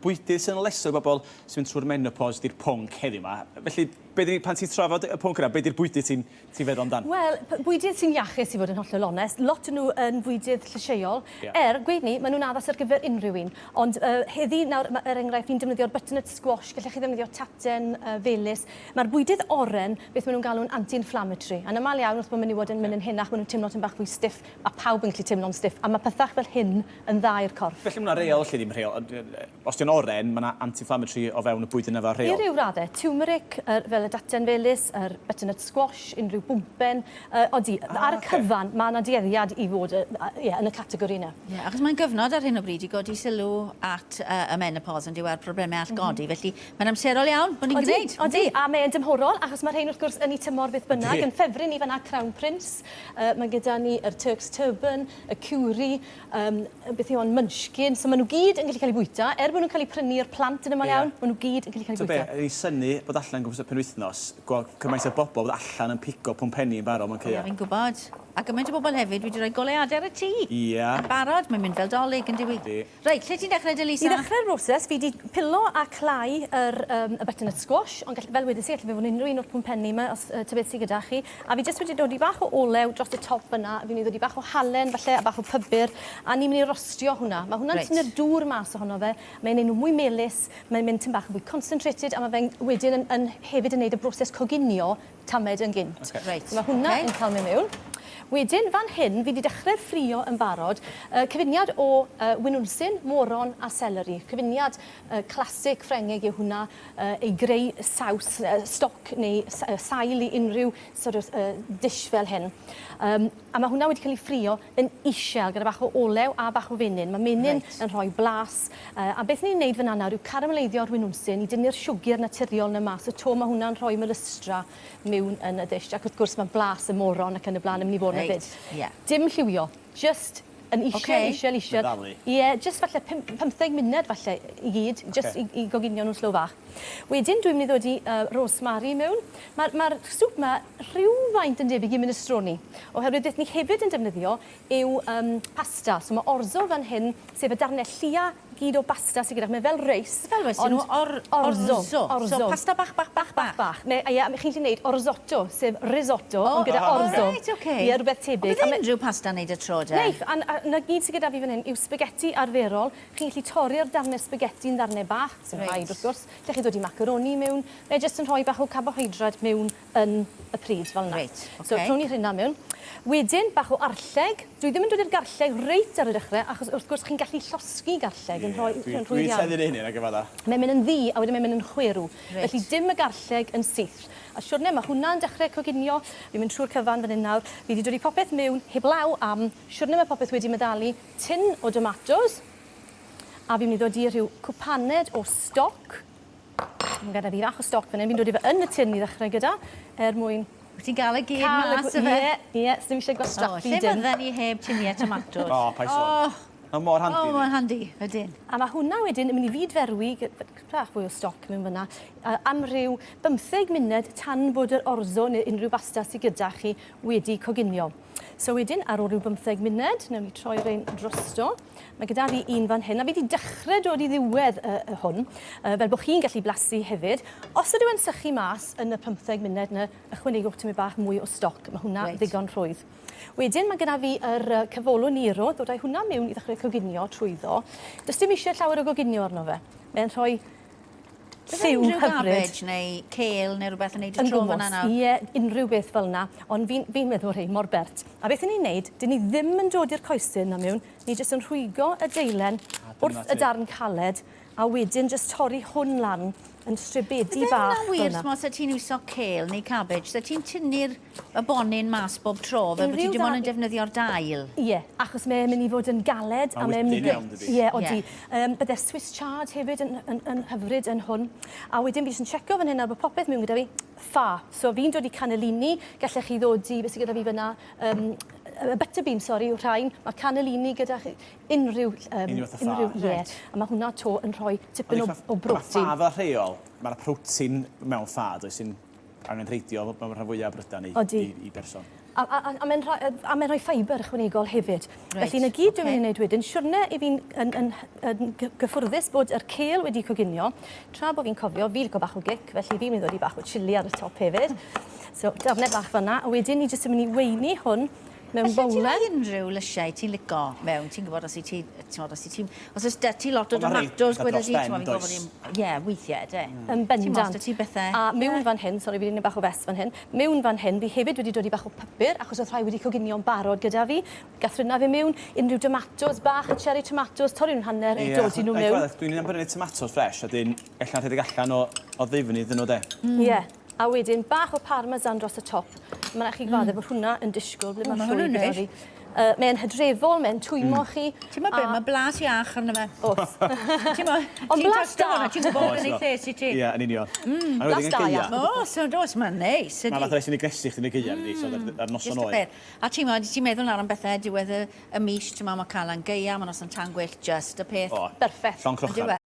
Bwydydd sy'n leso i bobl sy'n mynd trwy'r menopos 'di'r pwnc heddiw 'ma. Felly, be 'di, pan ti'n trafod y pwnc yna, be 'di'r bwydydd ti'n ti feddwl amdan? Wel, bwydydd sy'n iachus i fod yn hollol onest. Lot o nhw yn fwydydd llysieuol. Ie. Er, gweud 'ny, maen nhw'n addas ar gyfer unrhyw un. Ond uh, heddi, nawr, er enghraifft, ni'n defnyddio'r butternut squash, gallech chi ddefnyddio taten felys. Mae'r bwydydd oren, beth maen nhw'n galw'n anti-inflammatory. Yn aml iawn, wrth bod menywod yn mynd yn henach, maen nhw'n teimlo tipyn bach fwy stiff, a pawb yn gallu teimlo'n stiff. A mae pethach fel hyn yn dda i'r corff. Felly ma' 'na reol, lle ddim rheol, ond yy os 'di o'n oren, ma' 'na anti-inflammatory o fewn y bwyd yna fel rheol? I ryw radde. Turmeric, yr, fel y daten felys, yr butternut squash, unrhyw bwmpen. Yy odi, ar y cyfan, ma' 'na dueddiad i fod yy ie, yn y categori 'na. Ie, achos mae'n gyfnod ar hyn o bryd i godi sylw at yy y menopos on'd yw e, a'r probleme all godi, felly mae'n amserol iawn bod ni'n gwneud. Odi, odi, a mae e'n dymhorol, achos ma' rhein wrth gwrs yn 'u tymor beth bynnag, yn ffefryn i fan'na Crown Prince, yy ma' gyda ni yr Turk's Turban, y cewri, yym beth yw hon, munchkin, so maen nhw gyd yn gallu cael eu bwyta, er bod nhw'n cael eu prynu i'r plant yn aml iawn, maen nhw gyd yn gallu cael eu T'o' bwyta. be', o'n i'n synnu bod allan gwmpas y penwythnos, gweld cymaint o bobl bod allan yn pigo pwmpenni yn barod mewn Ie, caeau. fi'n gwybod. A gymaint o bobl hefyd wedi rhoi goleuadau ar y tŷ. Ia. Yn barod, mae'n mynd fel 'Dolig, yn dyw 'i? Yndi. Reit, lle ti'n dechrau de Lisa? I ddechrau'r broses, fi 'di pilo a clai yr yym y butternut squash, ond gall- fel wedes i, alle fe fod yn unrhyw un o'r pwmpenni 'ma os yy ta beth sy gyda chi. A fi jyst wedi dodi bach o olew dros y top fyna, fi'n myn' i ddodi bach o halen falle a bach o pybyr, a ni'n myn' i rostio hwnna. Ma' hwnna'n Reit. tynnu'r dŵr mas ohono fe, mae'n neud nhw mwy melys, mae'n mynd tym bach yn fwy concentrated, a ma' fe'n wedyn yn yn hefyd yn neud y broses coginio tamed yn gynt. Ocê. Reit. So ma' hwnna Ocê. yn ca'l myn' miwn. Wedyn fan hyn fi 'di dechre ffrio yn barod yy cyfuniad o yy winwnsyn, moron a seleri. Cyfuniad yy classic Ffrengig yw hwnna yy ei greu saws yy stoc neu s- yy sail i unrhyw sort of yy dish fel hyn. Yym a ma' hwnna wedi ca'l 'i ffrio yn isiel gyda bach o olew a bach o fenyn. Ma' menyn Reit. yn rhoi blas yy a beth ni'n neud fan 'na nawr yw carameleiddio'r winwnsyn i dynnu'r siwgr naturiol 'na mas y to ma' hwnna'n rhoi melystra miwn yn y dish ac wrth gwrs ma' blas y moron ac yn y bla'n yn myn' i fod 'na Reit, 'fyd. ie. Dim lliwio, jyst yn isiel Ocê. isiel isiel. Meddalu. Ie, jyst falle pum- pymtheg munud falle i gyd, jyst Ocê. i i goginio nhw'n slow fach. Wedyn dwi'n mynd i ddod i yy rosemary mewn. Ma'r ma'r sŵp 'ma rhywfaint yn debyg i minestrone oherwydd beth ni hefyd yn defnyddio yw yym pasta. So ma' orzo fan hyn, sef y darne llia gyd o basta sy gyda chi. Mae fel reis. Fel wes nhw or, orzo. Orzo. So pasta bach, bach, bach, bach. Bach, bach. Ie, a chi'n gallu neud orzotto, sef risotto, oh, ond gyda orzo. Oh, reit, oce. Ie, rhywbeth tebyg. Ond bydd unrhyw pasta neud y tro, de? Neith, a, a 'na gyd sy gyda fi fan hyn yw spaghetti arferol. Chi'n gallu torri'r darne spaghetti yn ddarne bach, sy'n Reit. rhaid wrth gwrs. Lle chi ddod i macaroni mewn. Mae e jyst yn rhoi bach o carbohydrad mewn yn y pryd fel 'na. Reit, oce. So rhown ni rheina mewn. Wedyn bach o arlleg. Dwi ddim yn dod i'r garlleg reit ar y dechre achos wrth gwrs chi'n gallu llosgi garlleg yn rhoi yn rhwydd Dwi'n iawn. tueddu neud hynny nag yfe dda. Mae'n mynd yn ddu a wedyn mae'n mynd yn chwerw. Reit. Felly dim y garlleg yn syth. A siwrne ma' hwnna'n dechre coginio. Fi'n mynd trwy'r cyfan fan 'yn nawr. Fi 'di dod i popeth mewn heblaw am siwrne ma' popeth wedi meddalu tin o domatos. A fi'n mynd i ddod i rhyw cwpaned o stoc. Mae gyda fi fach o stoc fan hyn. Fi'n dod i fe yn y tin i ddechrau gyda, er mwyn... Wyt ti'n gael y gyd mas o fe? Ie, ie, sdim eisiau gwastraffu dim. Lle fydden ni heb tiniau tomatos? O, paid sôn. Mae mor handi. O, mae'n handi, ydyn. A mae hwnna wedyn yn mynd i fyd-ferwi, bach fwy o stoc mewn fyna, am ryw bymtheg munud tan bod yr orzo neu unrhyw basta sydd gyda chi wedi coginio. So wedyn, ar ôl rhyw bymtheg munud, newn ni troi rein drosto. Mae gyda fi un fan hyn, a fi wedi dechrau dod i ddiwedd y, y hwn, fel bod chi'n gallu blasu hefyd. Os ydyw e'n sychu mas yn y 15 munud yna, ychwanegwch tymed bach mwy o stoc, mae hwnna reit. ddigon rhwydd. Wedyn mae gyda fi yr cavolo nero, ddod â'i hwnna mewn i ddechrau coginio trwyddo. Does dim eisiau llawer o goginio arno fe. Mae'n rhoi lliw unrhyw hyfryd. Cabbage neu kale neu rhywbeth yn neud y tro fan'na nawr? Ie, unrhyw beth fel 'na. Ond fi'n fi meddwl rhei mor bert. A beth 'yn ni'n neud, 'dyn ni ddim yn dod i'r coesyn 'na mewn, ni jyst yn rhwygo y deilen wrth y darn caled a wedyn jyst torri hwn lan yn stribedi bach fel 'na. Bydde hwnna'n wir, t'mo' sa ti'n iwso kale neu cabbage, sa ti'n tynnu'r y bonyn mas bob tro fel bod ti dim ond yn defnyddio'r dail? Ie, achos mae e'n mynd i fod yn galed a mae'n mynd i... iawn, dydi? Ie, odi. Yym, bydde Swiss chard hefyd yn, yn, yn hyfryd yn hwn. A wedyn fi jyst yn checo fan hyn ar bod popeth mewn gyda fi. Ffa. So fi'n dod i cannellini, gallech chi ddod i, beth sydd gyda fi fyna, um, y butterbean, sori, yw'r rhain. Mae cannellini gyda chi, unrhyw... Um, unrhyw fath o ffa. Unrhyw, ie. Right. A mae hwnna to yn rhoi tipyn o, o brotein. Mae ffa fel rheol, mae'r protein mewn ffa, does, sy'n angenrheidiol mewn rhan fwyaf o brydau i, Odi. i, i berson. A, a, a, a mae'n rhoi, a mae'n rhoi ffaibr ychwanegol hefyd. Reit, Felly, 'na gyd dwi'n ocê. mynd i wneud wedyn, siwrne i fi'n yn, yn, yn gy- gyffwrddus bod yr cêl wedi coginio, tra bod fi'n cofio, fi licio bach o gic, felly fi'n mynd i ddod i bach o chilli ar y top hefyd. So, darnau bach fan'na, a wedyn ni jyst yn mynd i weini hwn mewn Allet ti bowlen. roi unrhyw lysiau ti'n lico mewn, ti'n gwybod os i ti, ti'n gwybod os i ti, os oes 'da ti lot o Ond ma' rei tomatos, petha gweda dros di, ben, ti'n gwybod, fi'n does? gwybod i, ie, weithiau, de. Yn Ti'n bendant. os 'da ti bethau. A mewn fan hyn, sori fi 'di neud bach o fess fan hyn, mewn fan hyn, fi hefyd wedi dod i bach o pupur, achos oedd rhai wedi coginio'n barod gyda fi. Gath rhywna fi mewn, unrhyw tomatos bach, y cherry tomatoes, torri nhw'n hanner, Ie, dodi nhw achos- mewn. Dwi'n un am brynu tomatos fresh, a dyn ella'n rhedeg allan o, o ddifn iddyn nhw, de. Ie. A wedyn bach o parmesan dros y top. Mae'n rhaid chi gyfadde bod hwnna yn disgwyl ble O, mae ma' llwy hwnna'n gyda neis. fi. Uh, mae'n hydrefol, mae'n twymo chi. Ti'n gwybod be, mae blas iach arno fe. Oes. Ti'n gwybod, Ond ti'n blas tasto da. hwnna, ti'n gwybod Oes, yn ei o. lles i ti. Ie, yn union. Mm, Blas da iawn. O, so does, mae'n neis, Mae ydi. fath o resyn i gnesu chdi yn y gaeaf, ydi, so ar, ar noson Just y oer. peth. A ti'n gwybod, ti'n meddwl nawr am bethau diwedd y, y mis, ti'n meddwl, mae Calan Gaea, mae noson tan gwyllt, just y peth. O, Berffeth. Llon crochan. Yndyw e?